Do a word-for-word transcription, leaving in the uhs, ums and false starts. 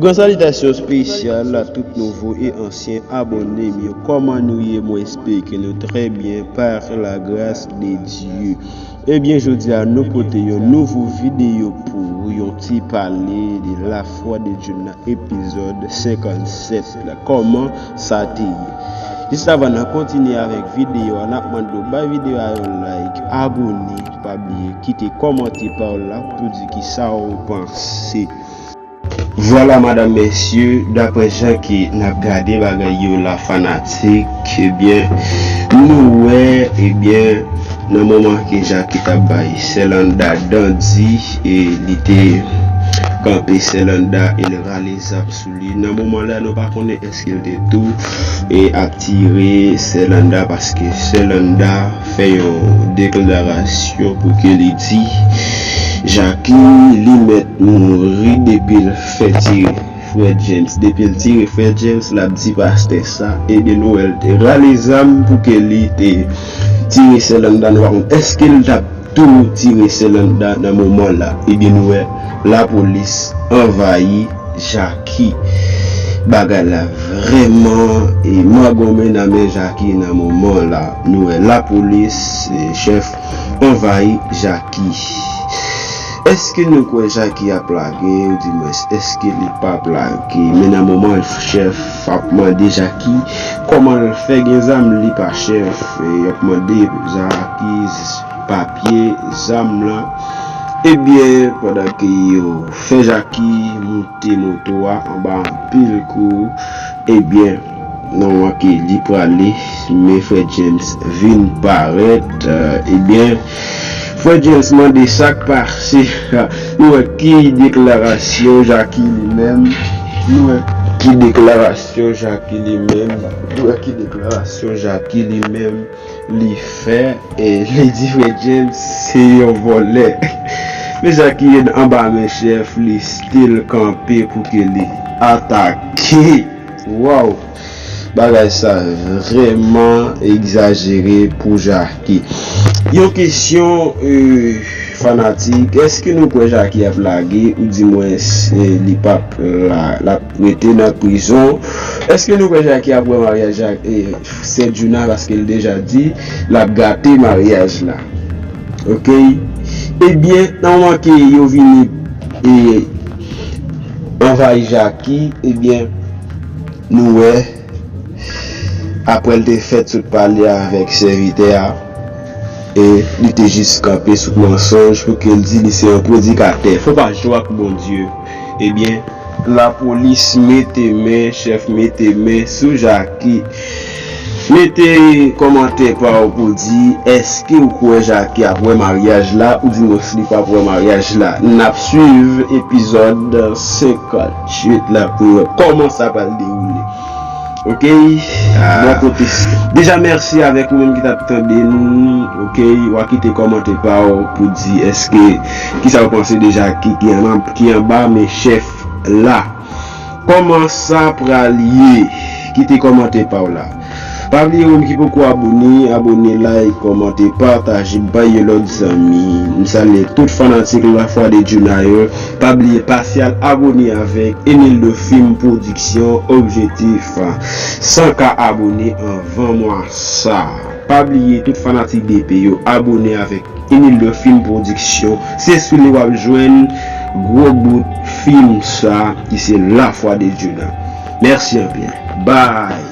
Yon salitasyon espesyal a tout nouvo e ansyen abòne m yo. Kòman nou ye? Mwen espere ke nou trè byen, par la grâce de Dieu. Ebyen, jodi a, nou pote yon nouvo videyo pou yon ti pale de lafwa de Djouna, epizòd senkannsèt la. Kòman sa te ye? Jis avan n a kontinye avèk videyo a, n ap mande w bay videyo a yon like, abòne, pa bliye kite kòmantè pa w la pou di kisa w panse. Vwala, madanm, mesye, daprè jan ke n ap gade bagay yo la, fanatik, ebyen, nou wè, ebyen, nan moman ke Jackie t ap bay Sè Landa dandi, e li te kanpe Sè Landa e l rale zam sou li. Nan moman la, nou pa konnen èske l te tou e ap tire Sè Landa, paske Sè Landa fè yon deklarasyon pou ke li di Jackie li mèt mouri depi l fè tire frè James. Depi l tire frè James, l ap di pastè sa, ebyen nou wè l te rale zam pou ke li te tire Sè Landa. Nou pa konn èske l t ap tou tire Sè Landa nan moman la. Ebyen nou wè lapolis anvayi Jackie. Bagay la vrèman e mangonmen nan men Jackie nan moman la. Nou wè lapolis, e, chèf anvayi Jackie. Èske nou kwè Jackie ap lage, ou dimwens, èske li p ap lage? Men nan moman chèf ap mande Jackie kòman l fè gen zam, li pa chèf, e, y ap mande Jackie papye zam lan. Ebyen, pandan ke yo fè Jackie moute moto a anba anpil kou, ebyen, nan moman ke li prale, men frè James vin parèt, e, ebyen, frè James mande sa k pase. Nou wè ki deklarasyon Jackie li menm, nou wè ki deklarasyon Jackie li menm, nou wè ki deklarasyon Jackie li menm li fè, e li di frè James se yon vòlè. Men Jackie anba men chèf, li still kanpe pou ke li atake. Waw! Bagay sa vrèman egzajere pou Jackie. Yon kesyon, e, fanatik, èske nou kwè Jackie ap lage, ou dimwens, e, li p ap la, l ap rete nan prizon? Èske nou kwè Jackie ap wè maryaj ak, e, sè Djouna, paske l deja di l ap gate maryaj la? Oke. Ebyen, nan moman ke yo vini, e, anvayi Jackie, ebyen, nou wè, apre l te fèt sot pale avèk sèvitè a, e li te jis kanpe sou mansonj pou ke l di li se yon predikatè. Fò pa jwe ak Bondye. Ebyen, lapolis mete men, chèf mete men sou Jackie. Mete kòmantè pa w pou di, èske w kwè Jackie ap wè maryaj la, ou dimwens li p ap wè maryaj la? N ap swiv epizòd senkantuit la pou n wè kòman sa pral dewoule. Oke? Bò kote. Deja, mèsi avèk ou menm ki t ap tande n. Oke? W a kite kòmantè pa w pou di èske, kisa w panse de Jackie ki, ki anba men chèf la. Kòman sa pral ye? Kite kòmantè pa w la. Pa bliye, ou menm ki poko abòne, abòne, like, kòmante, pataje, bay yon lòt zanmi. M salye tout fanatik Lafwa de Djouna yo. Pa bliye pase al abòne avèk Enildo Film Production, objektif san ka abòne anvan mwa sa. Pa bliye tout fanatik D P yo abòne avèk Enildo Film Production. Se sou li w ap jwenn gwo bout fim sa ki se Lafwa de Djouna. Mèsi anpil. Bye.